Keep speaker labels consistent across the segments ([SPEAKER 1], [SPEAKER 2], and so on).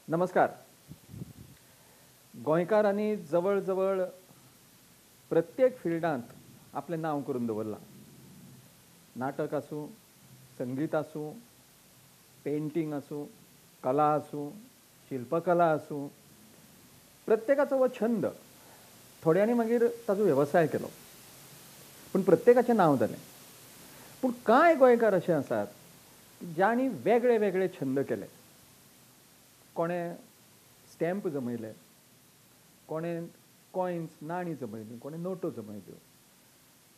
[SPEAKER 1] नमस्कार. गोंयकारांनी जवळ जवळ प्रत्येक फिल्डांत आपलें नांव करून दवरलां. नाटक आसूं, संगीत आसूं, पेंटींग आसूं, कला आसूं, शिल्पकला आसूं, प्रत्येकाचो हो छंद. थोड्यांनी मागीर ताजो वेवसाय केलो, पूण प्रत्येकाचें नांव जालें. पूण कांय गोंयकार अशे आसात जांणी वेगळे वेगळे छंद केले. कोणें स्टॅम्प जमयले, कोणें कॉयन्स नाणीं जमयलीं, कोणें नोटो जमयल्यो,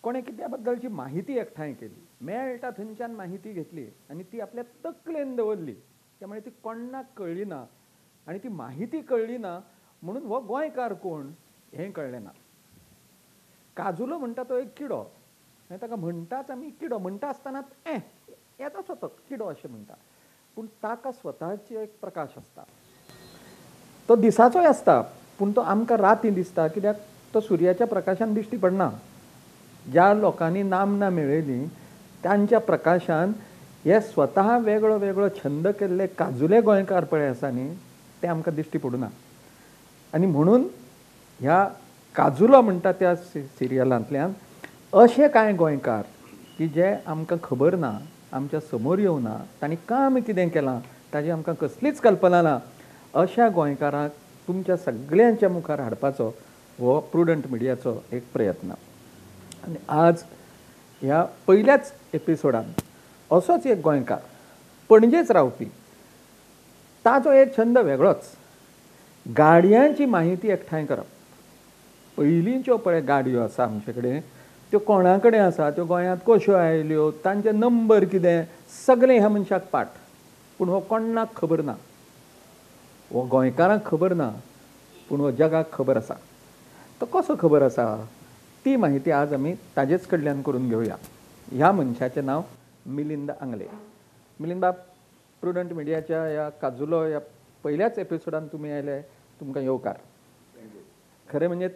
[SPEAKER 1] कोणें कित्या बद्दलची माहिती एकठांय केली, मेळटा थंयच्यान माहिती घेतली आनी ती आपल्या तकलेन दवरली. त्यामुळे ती कोणाक कळ्ळी ना आनी ती माहिती कळ्ळी ना म्हणून हो गोंयकार कोण हें कळ्ळें ना. काजुलो म्हणटा तो एक किडो, आनी ताका म्हणटाच आमी किडो म्हणटा आसतनाच येता स्वता किडो अशें म्हणटा, पूण ताका स्वताची एक प्रकाश आसता. तो दिसाचोय आसता, पूण तो आमकां राती दिसता, कित्याक तो सुर्याच्या प्रकाशान दिश्टी पडना. ज्या लोकांनी नामना मेळयली तांच्या प्रकाशान हे स्वता वेगळो वेगळो छंद केल्ले काजुले गोंयकार पळय आसा न्ही, ते आमकां दिश्टी पडुना. आनी म्हणून ह्या काजुलो म्हणटा त्या सिरियलांतल्यान अशे कांय गोंयकार की जे आमकां खबर ना, आमच्या समोर येवना, तांणी काम कितें केलां ताजी आमकां कसलीच कल्पना ना, अशा गोंयकारांक तुमच्या सगळ्यांच्या मुखार हाडपाचो हो प्रुडंट मिडियाचो एक प्रयत्न. आनी आज ह्या पयल्याच एपिसोडान असोच एक गोंयकार, पणजेच रावपी, ताजो एक छंद वेगळोच, गाडयांची माहिती एकठांय करप. पयलींच्यो पळय गाडयो आसा आमचे कडेन, त्यो कोणा कडेन आसा, त्यो गोंयांत कश्यो आयल्यो, तांचे नंबर कितें, सगळें ह्या मनशाक पाठ. पूण हो कोणाक खबर ना, हो गोंयकारांक खबर ना, पूण हो जगाक खबर आसा. तो कसो खबर आसा ती माहिती आज आमी ताजेच कडल्यान करून घेवया. ह्या मनशाचें नांव मिलिंद आंगले. मिलिंद बाब, प्रुडंट मिडियाच्या ह्या काजुलो ह्या पयल्याच एपिसोडान तुमी आयले, तुमकां येवकार. खरें म्हणजे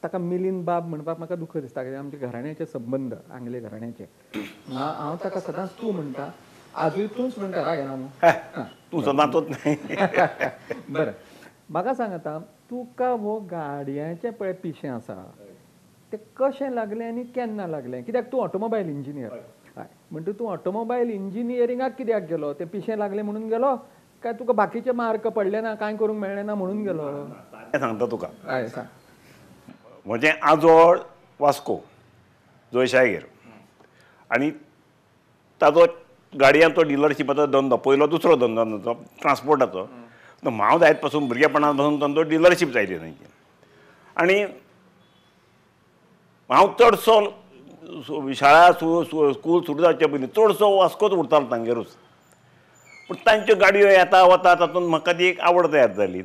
[SPEAKER 1] ताका मिलिंद बाब म्हणपाक म्हाका दुःख दिसता, कित्याक आमच्या घराण्याचे संबंद आंगले घराण्याचे. हांव ताका सदांच तूं म्हणटा, आजूय तूंच म्हणटा, राग येना
[SPEAKER 2] तूं सदांच न्हय.
[SPEAKER 1] बरें, म्हाका सांग आतां, तुका हो गाडयांचें पळय पिशें आसा तें कशें लागलें आनी केन्ना लागलें? कित्याक तूं ऑटोमोबायल इंजिनियर, हय, म्हणटकीर तूं ऑटोमोबायल इंजिनियरिंगाक कित्याक गेलो? तें पिशें लागलें म्हणून गेलो काय तुका बाकीचे मार्क पडले ना, कांय करूंक मेळ्ळें ना म्हणून गेलो?
[SPEAKER 2] सांगता तुका.
[SPEAKER 1] हय सांग.
[SPEAKER 2] म्हजें आजोळ वास्को जोयशागेर, आनी ताजो गाडयांचो डिलरशिपाचो धंदो, पयलो दुसरो धंदो तांचो ट्रान्सपोर्टाचो. तो हांव जायत पासून भुरगेपणा पासून तांचो डिलरशीप जायली तांची. आनी हांव चडसो शाळा स्कूल सुरू जावचे पयलीं चडसो वास्कोच उरतालो तांगेरूच. पूण तांच्यो गाडयो येता वता तातूंत म्हाका ती एक आवड तयार जाली.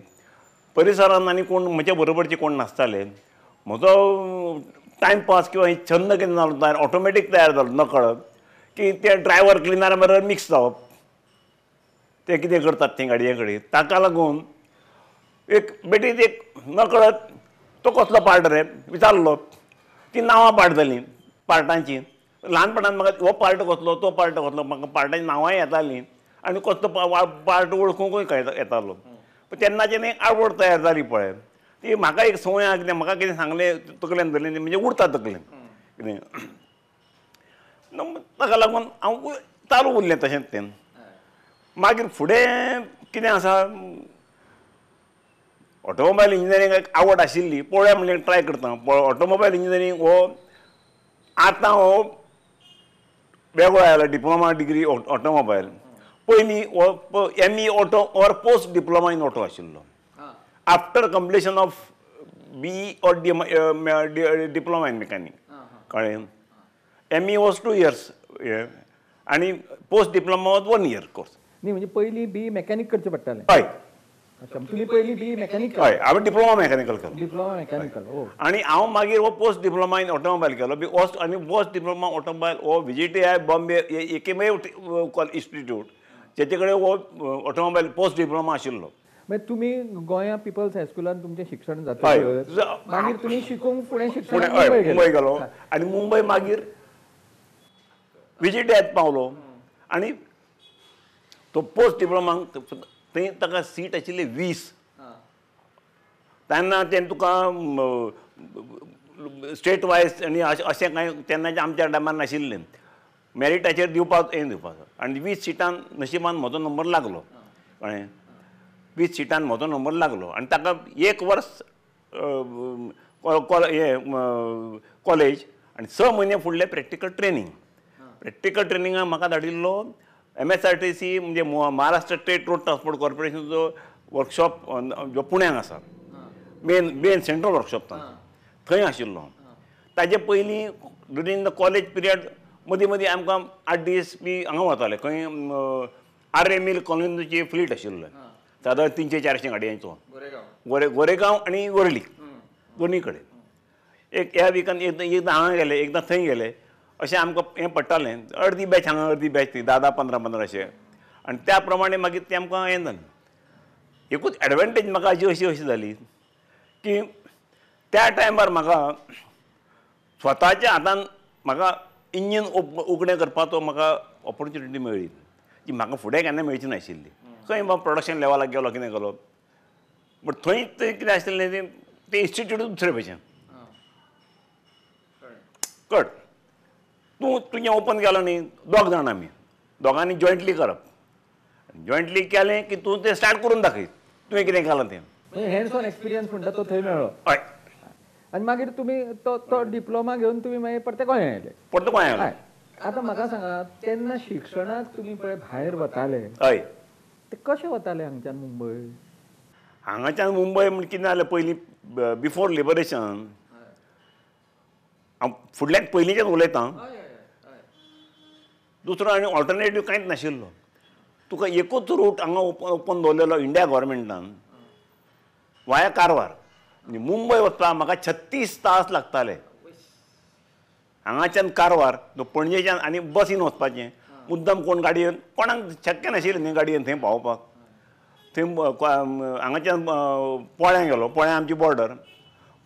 [SPEAKER 2] परिसरान आनी कोण म्हज्या बरोबरचे कोण नासताले. म्हजो टायमपास किंवा छंद कितें जालो तयार ऑटोमॅटीक तयार जालो नकळत की ते ड्रायव्हर क्लिनरा बरोबर मिक्स जावप, ते कितें करतात ते गाडये कडेन, ताका लागून एक बेठीच एक नकळत तो कसलो पार्ट रे विचारलो, ती नांवां पाठ जालीं पार्टांची. ल्हानपणान म्हाका हो पार्ट कसलो तो पार्ट कसलो म्हाका पार्टांची नांवांय येतालीं आनी कसलो पार्ट वळखुंकूय येतालो. पूण तेन्नाच्यान एक आवड तयार जाली पळय, ती म्हाका एक संवय आहा, कितें म्हाका कितें सांगलें तकलेन धरलें म्हणजे उरता तकलेन कितें, ताका लागून हांव चालू उरलें तशेंच तें. मागीर फुडें कितें आसा, ऑटोमोबायल इंजिनियरिंगाक आवड आशिल्ली, पळोवया म्हणलें ट्राय करता. ऑटोमोबायल इंजिनियरींग हो आतां हो वेगळो आयला डिप्लोमा डिग्री ऑटोमोबायल. पयलीं हो M E auto or post diploma in auto आशिल्लो. After completion of B or diploma in mechanic, कळ्ळें. M E was 2 years आनी post diploma was 1 year course.
[SPEAKER 1] न्ही, म्हणजे पयलीं बी मॅकॅनीक करचें पडटालें.
[SPEAKER 2] हय,
[SPEAKER 1] अच्छा, तुमी पयलीं बी मेकॅनिकल?
[SPEAKER 2] हय, हांवें डिप्लोमा मेकॅनिकल केलो.
[SPEAKER 1] Diploma mechanical.
[SPEAKER 2] आनी हांव मागीर हो पोस्ट डिप्लोमा इन ऑटोमोबायल केलो. आनी पोस्ट डिप्लोमा ऑटोमोबायल हो VJTI Bombay एकमेव इन्स्टिट्यूट जेचे कडेन हो ऑटोमोबायल पोस्ट डिप्लोमा आशिल्लो.
[SPEAKER 1] मागीर तुमी गोंया पिपल्स हायस्कुलान तुमचें शिक्षण जाता, मागीर तुमी शिकूंक फुडें शिक्षण
[SPEAKER 2] मुंबय गेलो आनी मुंबय मागीर VJTI पावलो आनी तो पोस्ट डिप्लोमाक थंय ताका सीट आशिल्ली 20. तेन्ना तें तुका स्टेट वायज आनी अशें कांय तेन्नाच्या आमच्या टायमार नाशिल्लें. मॅरिटाचेर दिवपाक हें दिवपाचो आनी 20 सिटान नशिबान म्हजो नंबर लागलो. कळ्ळें, 20 सिटान म्हजो नंबर लागलो आनी ताका 1 वर्स हें कॉलेज आनी 6 म्हयने फुडलें प्रॅक्टिकल ट्रेनींग. प्रॅक्टिकल ट्रेनिंगाक म्हाका धाडिल्लो MSRTC म्हणजे महाराष्ट्र स्टेट रोड ट्रान्सपोर्ट कॉर्पोरेशनचो वर्कशॉप जो पुण्याक आसा, मेन मेन सेंट्रल वर्कशॉप तांचो, थंय आशिल्लो. ताजे पयलीं ड्युरींग the college पिरियड मदीं मदीं आमकां 8 दीस बी हांगा वताले, खंय आर्य मिल कॉलनीची फ्लीट आशिल्लो सादारण 300-400 गाडयांचो, गोरेगांव आनी वर्ली दोनी कडेन. एक ह्या विकान एकदां हांगा गेले, एकदां थंय गेले, अशें आमकां हें पडटालें. अर्दी बॅच हांगा अर्दी बॅच थंय, 10-10, 15-15 अशें. आनी त्या प्रमाणे मागीर तें आमकां हें जालें. एकूच एडवांटेज म्हाका अशी अशी अशी जाली की त्या टायमार म्हाका स्वताच्या हातान म्हाका इंजीन उगडें करपाचो म्हाका ऑपॉर्च्युनिटी मेळ्ळी जी म्हाका फुडें केन्ना मेळची नाशिल्ली. खंय प्रोडक्शन लेवलाक गेलो कितें गेलो, बट थंय थंय कितें आशिल्लें तें तें इन्स्टिट्यूट दुसरे भशेन कट. तूं तुजें ओपन केलो न्ही, 2 जाण आमी दोगांनी जॉयंटली करप. जॉयंटली केलें की तूं तें स्टार्ट करून दाखय तुवें कितें केलां तें.
[SPEAKER 1] हँड्स ऑन एक्सपिरियन्स म्हणटा तो थंय मेळ्ळो.
[SPEAKER 2] हय.
[SPEAKER 1] आनी मागीर तुमी तो तो डिप्लोमा घेवन तुमी मागीर परते गोंया आयले.
[SPEAKER 2] परते गोंया आयले.
[SPEAKER 1] आतां म्हाका सांगा, तेन्ना शिक्षणाक तुमी पळय भायर वताले,
[SPEAKER 2] हय,
[SPEAKER 1] ते कशें वताले हांगच्यान मुंबय?
[SPEAKER 2] हांगाच्यान मुंबय म्हण कितें जालें, पयलीं बिफोर लिबरेशन, हांव फुडल्यान पयलींच्यान उलयतां, दुसरो आनी ऑल्टरनेटीव कांयच नाशिल्लो. तुका एकूच रूट हांगा ओपन दवरलेलो इंडिया गव्हर्मेंटान, वाया कारवार. मुंबय वचपाक म्हाका 36 तास लागताले हांगाच्यान कारवार, पणजेच्यान आनी बसीन वचपाचें. मुद्दम कोण गाडयेन, कोणाक शक्य नाशिल्लें न्ही गाडयेन थंय पावोवपाक. थंय हांगाच्यान पोळ्यां गेलो, पोळ्यां आमची बॉर्डर.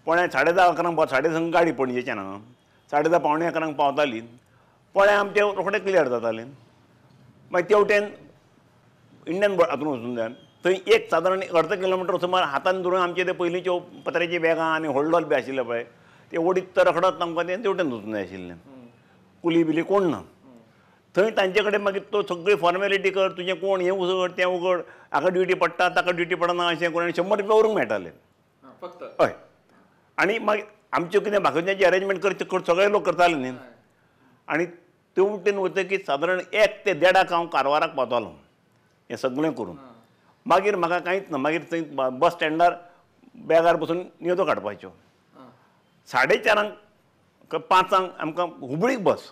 [SPEAKER 2] पोळ्यां 10:30 11 6:30 गाडी पणजेच्यान हांगा 10:30 10:45 पावताली. पोळ्यां आमचें रोखडें क्लियर जातालें. मागीर तेवटेन इंडियन हातून वचून जाय, थंय एक सादारण अर्द किलोमिटर सुमार हातान धरून आमचे ते पयलींच्यो पत्र्याची बॅगां आनी होल्डॉल बी आशिल्ले पळय, ते ओडीत तर रखडत आमकां तें तेवटेन वचून जाय आशिल्लें. कुली बिली कोण ना थंय तांचे कडेन. मागीर तो सगळी फॉर्मेलिटी कर, तुजें कोण हें उगड तें उगड, हाका ड्युटी पडटा ताका ड्युटी पडना अशें करून 100 रुपया व्हरूंक मेळटाले
[SPEAKER 1] फक्त.
[SPEAKER 2] हय. आनी मागीर आमच्यो कितें बाकीच्यांची अरेंजमेंट करचे सगळे लोक करताले न्ही. आनी तेवटेन वतकीर सादारण 1 ते 1.5 हांव कारवाराक पावतालो हें सगळें करून. मागीर म्हाका कांयच ना, मागीर थंय बस स्टँडार बॅगार बसून न्हिदो काडपाच्यो. 4:30 5 आमकां हुबळीक बस,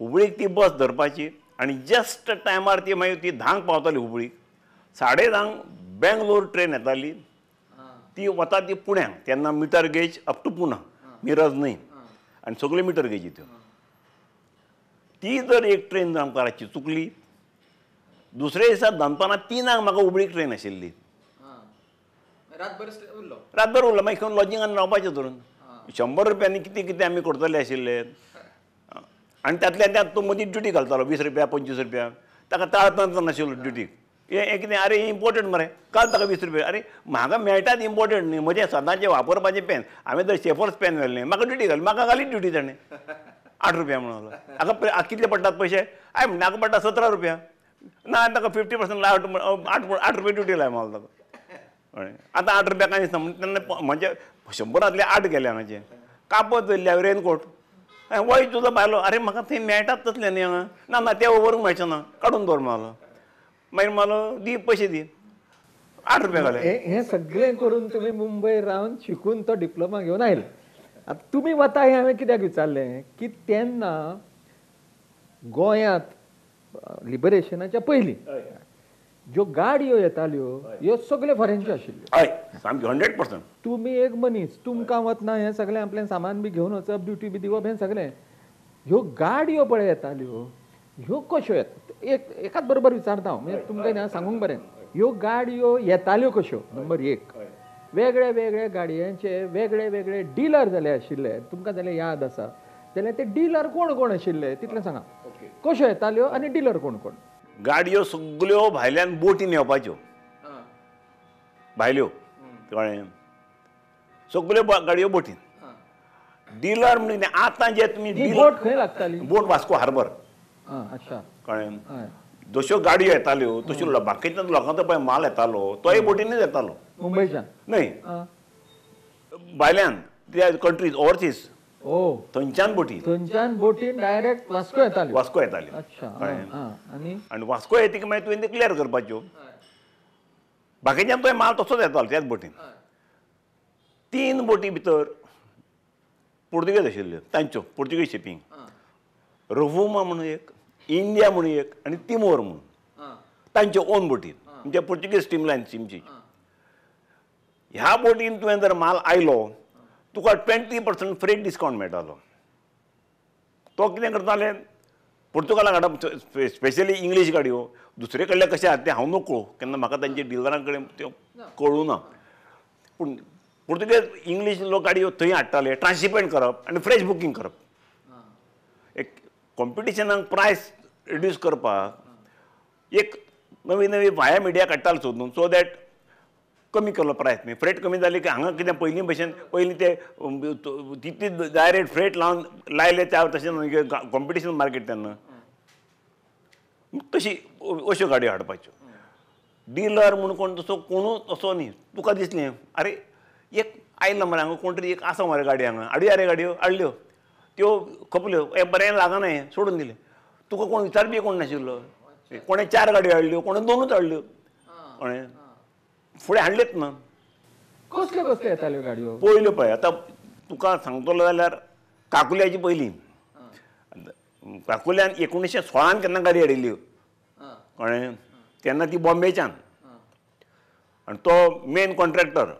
[SPEAKER 2] हुबळीक ती बस धरपाची आनी जस्ट टायमार ती मागीर ती 10 पावताली हुबळीक. 10:30 बेंगलोर ट्रेन येताली, ती वता ती पुण्याक. तेन्ना metre gauge up to Pune, Miraj न्हय, आनी सगळ्यो मिटर गेजी त्यो. ती जर एक ट्रेन जर आमकां रातची चुकली, दुसरे दिसा दनपारां 3 म्हाका हुबळीक ट्रेन आशिल्ली. रातभर उरलो. मागीर खंय लॉजिंगान रावपाचें धरून 100 रुपयांनी कितें कितें आमी करतले आशिल्ले. आनी तातल्यान त्यात तो मदीं ड्युटी घालतालो 20 रुपया 25 रुपया, ताका ताळत नाशिल्लो ड्युटीक. हें कितें, आरे हें इम्पोर्टंट मरे, काल ताका 20 रुपया. अरे म्हाका मेळटात इम्पोर्टंट न्ही, म्हजें सदांचें वापरपाचें पेन, हांवें जर शेफर्स पेन व्हेलें, म्हाका ड्युटी घाली, म्हाका घाली ड्युटी ताणें 8 रुपया म्हणून. हाका कितले पडटात पयशे? I म्हणटा हाका पडटा 17 रुपया. ना ताका 50% 8 रुपया ड्युटी लाय म्हाका ताका. कळ्ळें? आतां 8 रुपया कांय दिसना म्हण तेन्ना म्हणजे 100 8 गेले हांगाचे. कापत धरले हांवें रेनकोट, वय तुजो भायलो, अरे म्हाका थंय मेळटात तसले न्ही हांगा. ना ना ते व्हरूंक मेळचें ना, काडून दवर म्हाका. मागीर म्हाका दी पयशे दी, 8 रुपया घाले.
[SPEAKER 1] हें सगळें करून तुमी मुंबय रावन शिकून तो डिप्लोमा घेवन आयले. आतां तुमी वता हें हांवें कित्याक विचारलें की तेन्ना गोंयांत लिबरेशनाच्या पयलीं ज्यो गाडयो येताल्यो ह्यो सगळ्यो फॉरेनच्यो आशिल्ल्यो.
[SPEAKER 2] हय, सामकी 100%.
[SPEAKER 1] तुमी एक मनीस, तुमकां वतना हें सगळें आपलें सामान बी घेवन वचप, ड्युटी बी दिवप, हें सगळें. ह्यो गाडयो पळय येताल्यो ह्यो कश्यो येता, एक एकाच बरोबर विचारता हांव, म्हणजे तुमकां सांगूंक बरें. ह्यो गाडयो येताल्यो कश्यो? नंबर एक, वेगळे वेगळे गाडयांचे वेगळे वेगळे डिलर जाले आशिल्ले, तुमकां जाल्यार याद आसा जाल्यार ते डिलर कोण कोण आशिल्ले तितलें सांगा. कश्यो येताल्यो आनी डिलर कोण कोण?
[SPEAKER 2] गाडयो सगळ्यो भायल्यान बोटीन येवपाच्यो, भायल्यो, कळ्ळें, सगळ्यो गाडयो बोटीन. डिलर म्हणजे आतां जे तुमी
[SPEAKER 1] बोट खंय लागताली?
[SPEAKER 2] बोट वास्को हार्बर.
[SPEAKER 1] अच्छा,
[SPEAKER 2] कळ्ळें. जश्यो गाडयो येताल्यो तश्यो बाकीच्या लोकांचो पळय माल येतालो तोय बोटीनच येतालो.
[SPEAKER 1] मुंबयच्यान
[SPEAKER 2] न्हय, भायल्यान, त्या कंट्रीज ओवरसीज, थंयच्यान बोटी,
[SPEAKER 1] थंयच्यान बोटीन डायरेक्ट वास्को येताली.
[SPEAKER 2] वास्को येताली.
[SPEAKER 1] अच्छा,
[SPEAKER 2] आनी वास्को येतकीर मागीर तुवें ते क्लियर करपाच्यो. बाकीच्यान तो माल तसोच येतालो त्याच बोटीन. 3 बोटी भितर पुर्तुगेज आशिल्ल्यो, तांच्यो पुर्तुगेज शिपींग, रव्हुमा म्हणून एक, इंडिया म्हणून एक, आनी तिमोर म्हणून, तांच्यो ओन बोटी, म्हणजे पुर्तुगेज स्टीम लायन शिमची. ह्या बोटीन तुवें जर माल आयलो तुका 20% फ्रेट डिस्कावंट मेळटालो. तो कितें करताले, पुर्तुगालाक हाडप, स्पेशली इंग्लीश गाडयो. दुसरे कडले कशें आहा तें हांव नकळो, केन्ना म्हाका तांचे डिलरां कडेन त्यो कळूं ना, पूण पुर्तुगेज इंग्लीश लोक गाडयो थंय हाडटाले, ट्रान्शिपमेंट करप आनी फ्रेश बुकींग करप. एक कॉम्पिटिशनाक प्रायस रिड्यूस करपाक एक नवी नवी वाया मिडिया काडटाले सोदून, सो that कमी केलो प्रायस. न्ही, फ्रेट कमी जाली की हांगा कितें पयलीं भशेन पयलीं ते तितली डायरेक्ट फ्रेट लावन लायले त्या तशें कॉम्पिटिशन मार्केट तेन्ना तशी अश्यो गाडयो हाडपाच्यो. डिलर म्हूण कोण तसो कोणूच असो न्ही. तुका दिसलें अरे एक आयला मरे हांगा कोण तरी एक आसा मरे गाडी हांगा, हाडया रे गाडयो, हाडल्यो, त्यो खपल्यो, हें बरें लागना हें सोडून दिलें. तुका कोण विचारपी कोण नाशिल्लो. कोणें 4 गाडयो हाडल्यो, कोणें 2च हाडल्यो, कोणें फुडें हाडलेच ना.
[SPEAKER 1] कसल्यो कसल्यो येताल्यो गाडयो
[SPEAKER 2] पयल्यो? पळय आतां तुका सांगतलो जाल्यार काकुल्याची पयली, काकुल्यान 1916 केन्ना गाडी हाडिल्ली, कळ्ळें, तेन्ना ती बॉम्बेच्यान, आनी तो मेन कॉन्ट्रॅक्टर.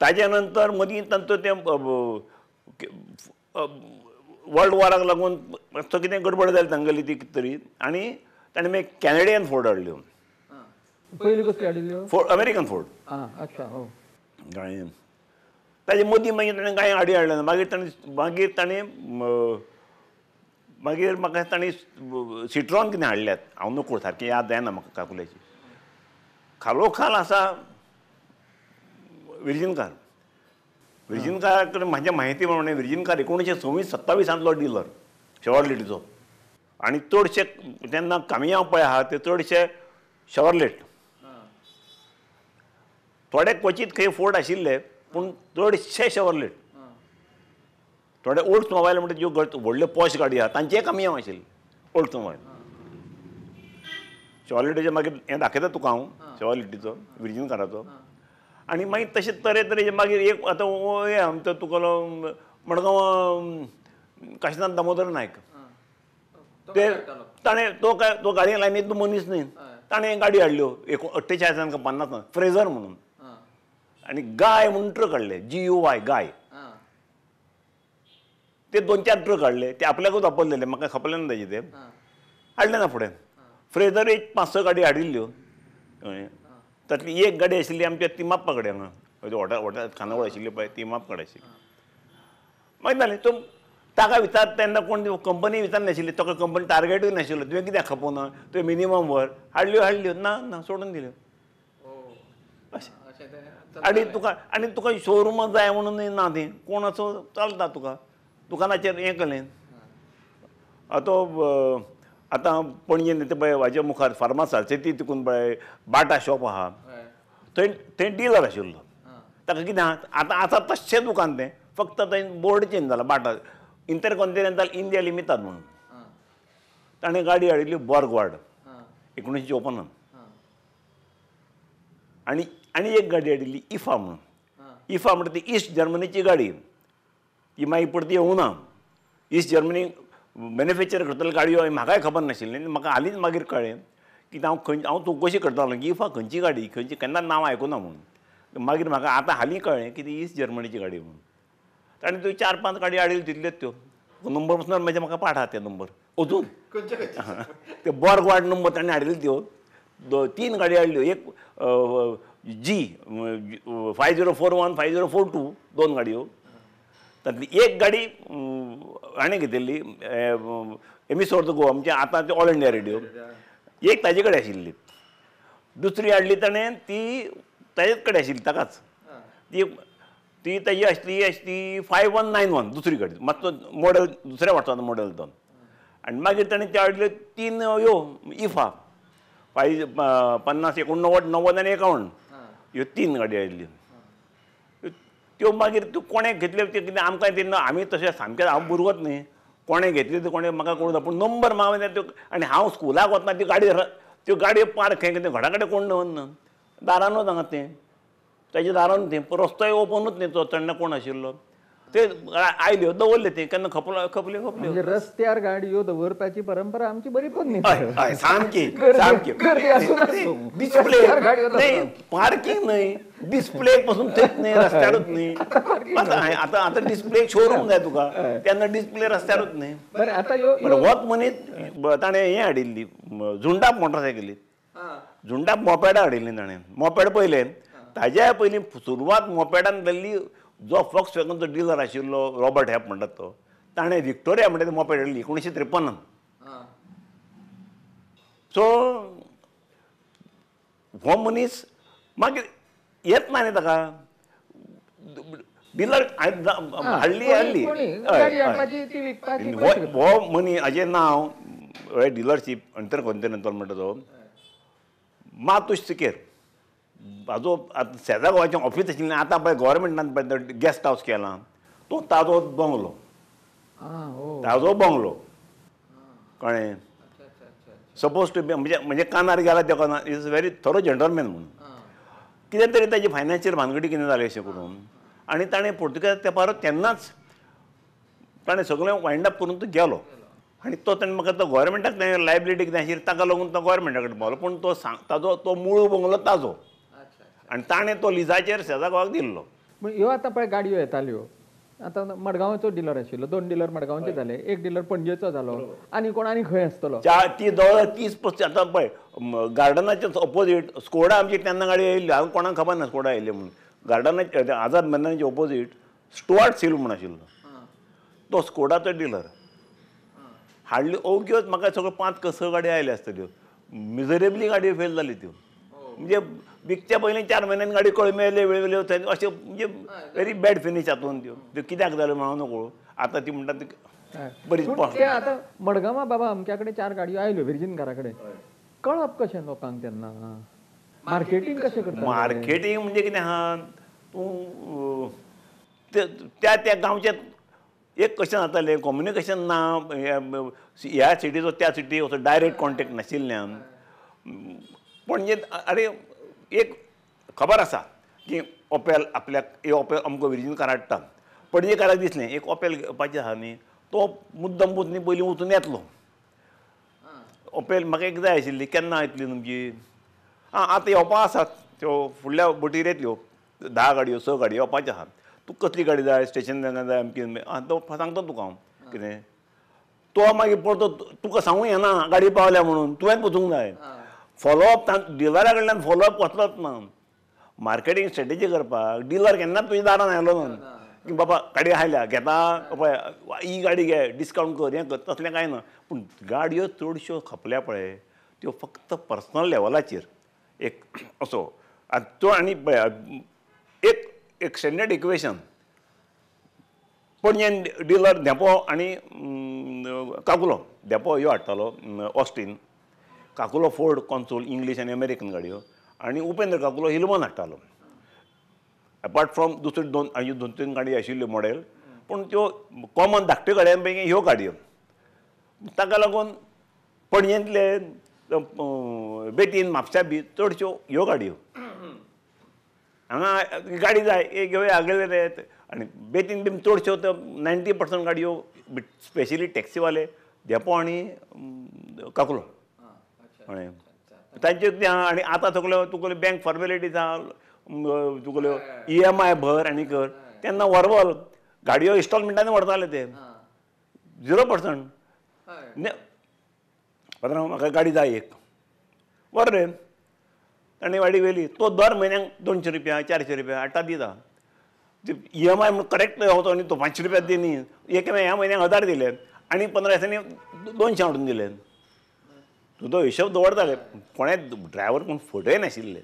[SPEAKER 2] ताज्या नंतर मदीं तांचो तें वर्ल्ड वॉराक लागून मातसो कितें गडबड जाली तांगेली ती कितें तरी, आनी ताणें मागीर कॅनेडियन फोर्ड हाडल्यो.
[SPEAKER 1] पयली कसली हाडिल्ल्यो?
[SPEAKER 2] Ford, American Ford.
[SPEAKER 1] अच्छा, हो.
[SPEAKER 2] कळ्ळें. ताजे मदीं मागीर ताणें कांय गाडी हाडले ना. मागीर ताणें मागीर ताणें मागीर म्हाका ताणें सिट्रॉन कितें हाडल्यात, हांव नकळो, सारकें याद जायना म्हाका काकुल्याची. खालोखाल आसा व्हिर्जीन कार. व्हिर्जीन कारा कडेन म्हाज्या म्हायती प्रमाणे व्हिर्जीन कार 1926-27 डिलर शेवर्लेटीचो, आनी चडशे तेन्ना कामियांव पळय आहा ते चडशे शेवर्लेट, थोडे क्वचीत खंय फोर्ड आशिल्ले पूण चडशे शेवर्लेट. थोडे ओल्ड मोबायल म्हणटा ज्यो व्हडल्यो पॉश गाडी आहा तांचेय कामियांव आशिल्ले ओल्ड मोबायल. शेवर्लेटीचे मागीर हें दाखयता तुका हांव, शेवर्लेटीचो व्हिर्जीन काराचो. आनी मागीर तशें तरेतरेचे मागीर एक आतां हें आमचो तुगेलो मडगांव काशिनाथ दामोदर नायक, ते ताणें तो काय तो गाडये लायनींतलो मनीस न्ही, ताणें गाडी हाडल्यो 48 का 50 फ्रेजर म्हणून, आनी गाय म्हणून ट्रक हाडले, GUY गाय. ते 2-4 ट्रक हाडले, ते आपल्याकूच वापरलेले, म्हाका खपले ना ताजे, ते हाडले ना फुडें. फ्रेजर एक 5-6 गाडी हाडिल्ल्यो, तातली एक गाडी आशिल्ली आमच्या तिमाप्पा कडेन हांगा हॉटेल हॉटेल खानावळ आशिल्ली पळय तिमाप्पा कडेन आशिल्ली. मागीर जालें, तो ताका विचार तेन्ना कोण कंपनी विचार नाशिल्ली, ताका कंपनी टार्गेटूय नाशिल्लो, तुवें कित्याक खपोवना, तुवें मिनिमम व्हर, हाडल्यो हाडल्यो ना ना सोडून दिल्यो अशें. आनी तुका आनी तुका शोरुमां जाय म्हणून ना, ती कोण असो चलता तुका दुकानाचेर हें केलें. आतां आतां पणजेन ते पळय म्हाज्या मुखार फार्मास ती तिकून पळय बाटा शॉप आहा, थंय थंय डिलर आशिल्लो. ताका कितें आहा आतां आतां तशें दुकान तें, फक्त थंय बोर्ड चेंज जाला, बाटा इंटरकॉन्टिनेंटल इंडिया लिमिटेड म्हणून. ताणें गाडी हाडिल्ली बॉर्गवार्ड 1954. आनी आनी एक गाडी हाडिल्ली इफा म्हणून. इफा म्हणटा ती ईस्ट जर्मनीची गाडी, ती मागीर परती येवना. ईस्ट जर्मनी मॅन्युफॅक्चर करतले गाडयो म्हाकाय खबर नाशिल्लें, म्हाका हालींच मागीर कळ्ळें की हांव खंय हांव चवकशी करतालो की इफा खंयची गाडी खंयची केन्ना नांव आयकुना म्हणून. मागीर म्हाका आतां हालीं कळ्ळें की ती ईस्ट जर्मनीची गाडी म्हणून. ताणें त्यो 4-5 गाडी हाडिल्ल्यो तितल्योच त्यो नंबर पसून म्हणजे म्हाका पाठ आहा ते नंबर अजून. ते बोर्गवाड नंबर ताणें हाडिल्ल्यो त्यो 3 गाडी हाडल्यो. एक जी 5041 5042 2 गाडयो. तातली एक गाडी हाणें घेतिल्ली एमिसोर the Goa म्हणजे आतां ते ऑल इंडिया रेडियो, एक ताजे कडेन आशिल्ली. दुसरी हाडली ताणें ती ताजेच कडेन आशिल्ली ताकाच, ती ती ताजी आसली आसली 5191 दुसरी गाडी, मातसो मॉडल दुसऱ्या वर्साचो मॉडल तो. आनी मागीर ताणें त्यो हाडल्यो 3 ह्यो इफा 50 89 90 आनी 51 ह्यो 3 गाडी हाडल्यो. त्यो मागीर त्यो कोणें घेतल्यो त्यो कितें आमकां तेन्ना आमी तशें सामकें हांव भुरगोच न्ही, कोणें घेतली त्यो कोणें म्हाका कळूं ना, पूण नंबर म्हाका त्यो. आनी हांव स्कुलाक वतना त्यो गाडी त्यो गाडयो पार्क खंय कितें घरा कडेन कोण दवरना, दारानूच हांगा तें ताच्या दारानूच तें रस्तोय ओपनूच न्ही तो तेन्ना कोण आशिल्लो. ते आयल्यो दवरले ते केन्ना खपल्यो खपल्यो खपल्यो.
[SPEAKER 1] रस्त्यार गाडयो दवरपाची परंपरा आमची बरी पोन्नी,
[SPEAKER 2] सामकी सामकी. डिस्प्ले न्ही, पार्किंग न्ही, डिस्प्ले पसून थंयच न्ही, रस्त्यारूच न्ही. आतां आतां डिस्प्ले शोरूम जाय तुका, तेन्ना डिस्प्ले रस्त्यारूच न्ही.
[SPEAKER 1] बरें आतां
[SPEAKER 2] होच मनीस ताणें हें हाडिल्ली झुंडाप मोटरसायकली, झुंडाप मोपेडां हाडिल्ली ताणें. मोपेड पयलें ताज्या पयलीं सुरवात मोपेडान जाल्ली. जो फॉक्स वॅगनचो डिलर आशिल्लो रॉबर्ट हॅप म्हणटात तो, ताणें विक्टोरिया म्हणटा ते मोपेड हाडली 1953. सो हो मनीस मागीर येत ना न्ही ताका डिलर हाडली हाडली. हो मनीस हाजें नांव हे डिलरशीप इंटरकॉन्टिनेंटल म्हणटा तो मातूश सिकेर. हाजो आतां शेजा गोवाचें ऑफीस आशिल्लें, आतां पळय गव्हर्मेंटान पळय गेस्ट हावस केलां, तो ताजो बंगलो, ताजो बंगलो कळ्ळें. सपोज टू बी म्हणजे म्हणजे कानार गेला त्या कानार is very thorough gentleman म्हणून. कितें तरी ताजी फायनान्शियल भानगडी कितें जालें अशें करून आनी ताणें पोर्तुगेज तेंपार तेन्नाच ताणें सगळें वायंड अप करून तो गेलो. आनी तो ताणें म्हाका तो गव्हर्मेंटाक ताणें लायबिलिटी कितें आशिल्ली ताका लागून तो गव्हर्मेंटा कडेन पावलो. पूण तो सांग ताजो तो मूळ बंगलो ताजो आनी ताणें तो लिजाचेर शेजा गोवाक दिल्लो.
[SPEAKER 1] ह्यो आतां पळय गाडयो येताल्यो, आतां मडगांवचो डिलर आशिल्लो, 2 डिलर मडगांवचे जाले, 1 डिलर पणजेचो जालो, आनी कोण आनी खंय आसतलो.
[SPEAKER 2] ती जवळ 30-35. आतां पळय गार्डनाच्या ऑपोजीट स्कोडा आमची तेन्ना गाडी आयिल्ली, हांव कोणाक खबर ना स्कोडा आयिल्ली म्हणून. गार्डनाच्या आझाद मैदानाच्या ऑपोजीट स्टुअर्ट सील म्हूण आशिल्लो तो स्कोडाचो डिलर. हाडली ओग्योच म्हाका सगळ्यो 5-6 गाडयो आयल्यो आसतल्यो. मिजरेबली गाडयो फेल जाल्यो त्यो, म्हणजे विकच्या पयलीं 4 म्हयन्यान गाडी कळमेले वेळवेल्यो अशें, म्हणजे व्हेरी बॅड फिनीश हातून त्यो त्यो कित्याक जाल्यो म्हणून नकळो. आतां ती म्हणटा ती बरीच.
[SPEAKER 1] आतां मडगांवां बाबा अमक्या कडेन 4 गाडयो आयल्यो विर्जीन घरा कडेन, कळप कशें लोकांक तेन्ना? मार्केटींग कशें करता?
[SPEAKER 2] मार्केटींग म्हणजे कितें आहा, तूं त्या त्या गांवच्या एक कशें जातालें कम्युनिकेशन ना, ह्या सिटीचो त्या सिटी असो डायरेक्ट कॉन्टेक्ट नाशिल्ल्यान. पणजे अरे एक खबर आसा की ओपेल आपल्याक एक ओपेल अमको विर्जीन कार हाडटा, पणजेकाराक दिसलें एक ओपेल घेवपाचें आहा न्ही, तो मुद्दम न्ही पयलीं वचून येतलो. ओपेल म्हाका एक जाय आशिल्ली, केन्ना येतली तुमची? आं आतां येवपा आसात त्यो फुडल्या बोटीर येतल्यो 10 गाडयो 6 गाडयो येवपाच्यो आहात. तुका कसली गाडी जाय, स्टेशन जाय अमकी? आं तो सांगता तुका हांव कितें. तो मागीर परतो तुका सांगूंक येना गाडी पावल्या म्हणून, तुवेंच वचूंक जाय. फॉलोअप डिलरा कडल्यान फॉलोअप कसलोच ना. मार्केटींग स्ट्रेटेजी करपाक डिलर केन्नाच तुज्या दारान आयलो ना की बाबा गाडी आयल्या घेता पळय ही गाडी घे डिस्कावंट कर हें कर, तसलें कांय ना. पूण गाडयो चडश्यो खपल्या पळय त्यो फक्त पर्सनल लेवलाचेर एक असो आनी तो आनी पळय एक एक स्टँडर्ड इक्वेशन. पणजेन डिलर धेंपो आनी काकुलो, धेंपो ह्यो हाडटालो Austin, Kakulo Ford Consul English आनी अमेरिकन गाडयो, आनी Upendra Kakulo Hillman हाडटालो. Apart from दुसऱ्यो 2-3 गाडयो आशिल्ल्यो मॉडेल, पूण त्यो कॉमन धाकट्यो गाडयां पैकी ह्यो गाडयो. ताका लागून पणजेंतले बेतीन म्हापशा बी चडश्यो ह्यो गाडयो. हांगा गाडी जाय एक घेवया आगेले रे. आनी बेतीन बी चडश्यो 90% गाडयो स्पेशली टॅक्सीवाले धेंपो आनी काकुलो. कळ्ळें? तांच्यो कितें आहा आनी आतां सगळ्यो तुगेल्यो बँक फॉर्मेलिटीज आहा, तुगेल्यो EMI भर आनी कर. तेन्ना व्हरवल गाडयो इन्स्टॉलमेंटान व्हरताले ते 0%. पात्रांव म्हाका गाडी जाय एक, व्हर रे. ताणें गाडी व्हेली, तो दर म्हयन्याक 200 रुपया 400 रुपया हाडटा दिता. EMI म्हणून करेक्ट होतो आनी तो 500 रुपया दी न्ही, एक ह्या म्हयन्याक 1000 दिले आनी 15 दिसांनी 200 हाडून दिले. तुजो हिशोब दवरताले, कोणें ड्रायव्हर कोण फटय नाशिल्ले,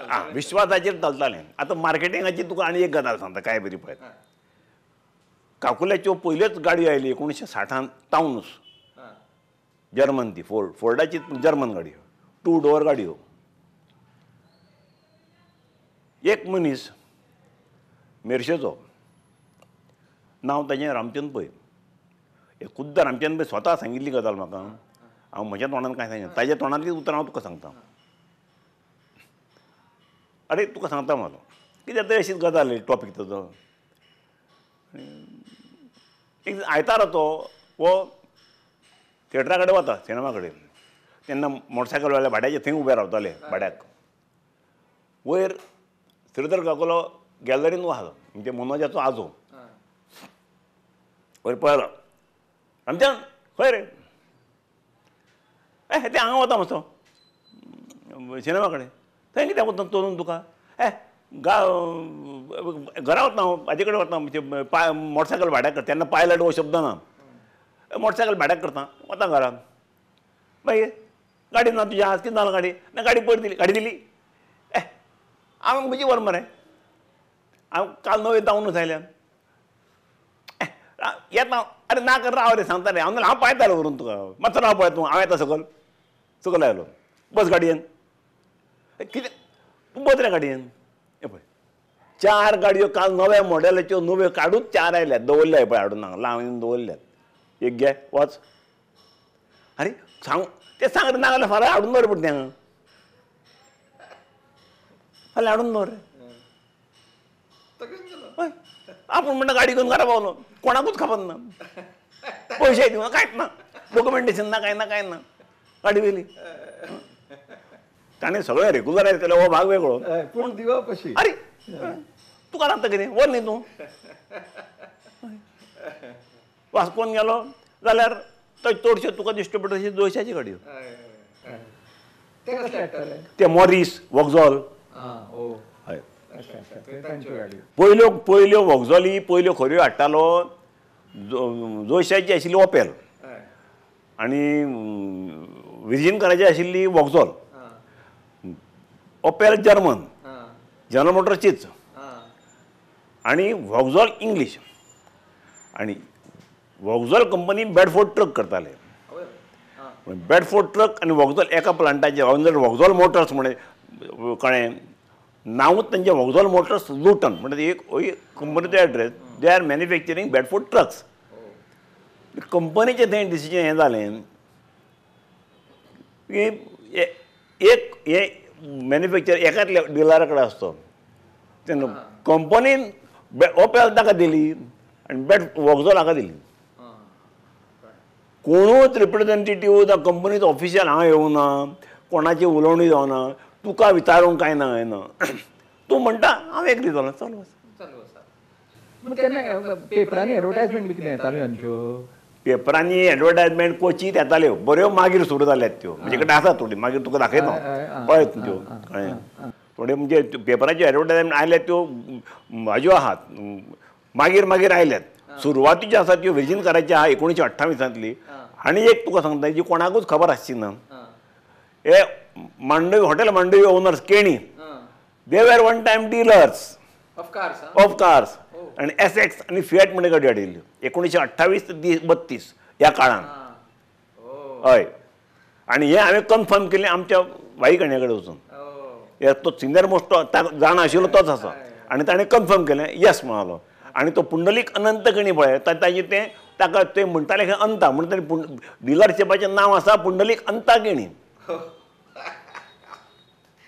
[SPEAKER 2] आं विश्वासाचेर चलतालें. आतां मार्केटिंगाची तुका आनी एक गजाल सांगता, काय बरी पळय. काकुल्याच्यो पयल्योच गाडयो आयली 1960 तावनूस, जर्मन ती फोर्ड, फोर्डाची जर्मन गाडयो, 2 डोर गाडयो. एक मनीस मेरशेचो, नांव ताजें रामचंद पै. खुद्द रामचंद पै स्वता सांगिल्ली गजाल म्हाका, हांव म्हज्या तोंडान कांय सांगिना, ताज्या तोंडांतलीच उतरां हांव तुका सांगता. अरे तुका सांगता म्हाका कित्याक तरी अशीच गजाल टॉपीक ताजो. एक आयतारा तो हो थिएटरा कडेन वता, सिनेमा कडेन. तेन्ना मोटरसायकलवाले भाड्याचे थंय उबे रावताले भाड्याक. वयर श्रीधर काकुलो गॅलरीन आसा, म्हणजे मनोजाचो आजो. वयर पळयलो, आमच्यान खंय रे, ए ते हांगा वता मातसो सिनेमा कडेन. थंय कित्याक वता चलून तुका? ए घरा वतना हांव, हाजे कडेन वतना, म्हणजे मोटरसायकल भाड्याक करता. तेन्ना पायलट हो शब्द ना, मोटरसायकल भाड्याक करता, वता घरा. मागीर गाडी ना तुजी आज, कितें जालां गाडी? ना गाडी पयर दिली, गाडी दिली. ए हांव म्हजी व्हर मरे, हांव काल नवे तावनूच आयल्यान. ए येता, अरे ना कर राव रे, सांगता रे हांव, हांव पायतालो व्हरून तुका, मातसो राव पळय तूं, हांव येता सकल. सकल आयलो, बस गाडयेन. कितें तूं बस रे गाडयेन. हे पळय 4 गाडयो काल नव्या मॉडेलाच्यो, नव्यो काडूच 4 आयल्यात, दवरल्या पळय हाडून हांगा लावन दवरल्यात. एक घे वच. अरे सांग ते सांग रे, ना जाल्यार फाल्यां हाडून दवर पडटा हांगा, फाल्यां हाडून दवर. हय आपूण म्हणटा गाडी घेवन घरा पावलो, कोणाकूच खबर ना, पयशे दिवना, कांयच ना, डॉक्युमेंटेशन ना, कांय ना, कांय ना, गाडी व्हेली. ताणें सगळें रेगुलरायज केलें, हो भाग वेगळो,
[SPEAKER 1] पूण दिवप अशी.
[SPEAKER 2] अरे तुका लागता कितें, व्हर न्ही तूं. वास्कोन गेलो जाल्यार थंय चडश्यो तुका दिश्टी पडटा तशी जोशाची गाडयो, ते मॉरीस वॉक्झॉल. हय पयल्यो पयल्यो वॉक्झॉली पयल्यो खऱ्यो हाडटालो जोशाची आशिल्ली ओपेल, आनी विर्जीनकाराची आशिल्ली वॉक्झॉल. ओपेल जर्मन, जनरल मोटर्सचीच, आनी वॉक्झॉल इंग्लीश. आनी वॉक्झॉल कंपनी बेडफोर्ड ट्रक करताले. बेडफोर्ड ट्रक आनी वॉक्झॉल एका प्लांटाचे, वॉक्झॉल मोटर्स म्हणे कळ्ळें नांवूच तांचें, वॉक्झॉल मोटर्स लुटन म्हणजे एक कंपनीचो address. They are manufacturing Bedford trucks. कंपनीचें थंय डिसिजन हें जालें की एक हें मॅन्युफॅक्चर एकाच डिलरा कडेन आसतो, तेन्ना कंपनीन ओपेल ताका दिली आनी बेड वॉक्झॉल हाका दिली. कोणूच रिप्रेझेंटेटिव्ह जावं कंपनीचो ऑफिशियल हांगा येवना, कोणाची उलोवणी जावना, तुका विचारूंक कांय ना, कांय ना. तूं म्हणटा हांव एग्री जालो, चालू आसा.
[SPEAKER 1] तेन्ना पेपरांनी एडवर्टायजमेंट बी कितें येताल्यो हांच्यो?
[SPEAKER 2] पेपरांनी एडवर्टायजमेंट क्वचीत येताल्यो, बऱ्यो मागीर सुरू जाल्यात त्यो. म्हजे कडेन आसा थोडी, मागीर तुका दाखयता पळय त्यो. कळ्ळें, थोड्यो म्हणजे पेपराच्यो एडवर्टायजमेंट आयल्यात त्यो हाज्यो आहात, मागीर मागीर आयल्यात. सुरवातीच्यो आसा त्यो विर्जीनकाराची आहा 1928. आनी एक तुका सांगता जी कोणाकूच खबर आसची ना, हे Mandovi hotel, Mandovi owners Keni, they were one time dealers of cars. आनी SX आनी फिएट म्हण गाडी हाडिल्ल्यो 1928 ते 32 ह्या काळान. हय, आनी हें हांवें कन्फर्म केलें आमच्या भाई कण्या कडेन वचून, तो सिनियर मोस्ट जाणा आशिल्लो तोच आसा, आनी ताणें कन्फर्म केलें, येस म्हणालो. आनी तो पुंडलीक अनंत केणी पळय, ताजें तें ताका ते म्हणटाले अंता म्हणून, ताणें डिलरशिपाचें नांव आसा पुंडलीक अंता केणी.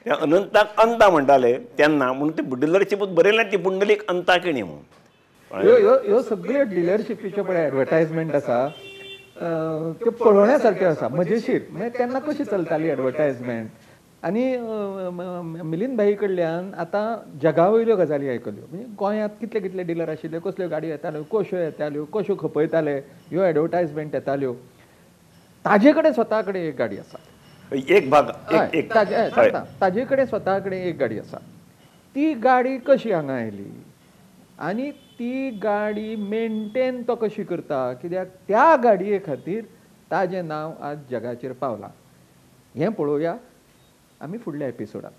[SPEAKER 2] त्या अनंताक अंता म्हणटाले तेन्ना, म्हणून ते डिलरशिपूच बरयलें ती पुंडलीक अंता केणी म्हणून.
[SPEAKER 1] ह्यो ह्यो सगळ्यो डिलरशिपीच्यो पळय एडवर्टायजमेंट आसा, त्यो पळोवण्या सारक्यो आसा, मजेशीर. म्हणजे तेन्ना कशी चलताली एडवर्टायजमेंट. आनी मिलिंद भाई कडल्यान आतां जगा वयल्यो गजाली आयकल्यो, म्हणजे गोंयांत कितले कितले डिलर आशिल्ले, कसल्यो गाडयो येताल्यो, कश्यो येताल्यो, कश्यो खपयताले, ह्यो एडवर्टायजमेंट येताल्यो. ताजे कडेन स्वता कडेन एक गाडी आसा,
[SPEAKER 2] एक भाग
[SPEAKER 1] ताजे कडेन स्वता कडेन एक गाडी आसा. ती गाडी कशी हांगा आयली आनी ती गाडी मेनटेन तो कशी करता, कित्याक त्या गाडये खातीर ताजें नांव आज जगाचेर पावलां. हें पळोवया आमी फुडल्या एपिसोडांत.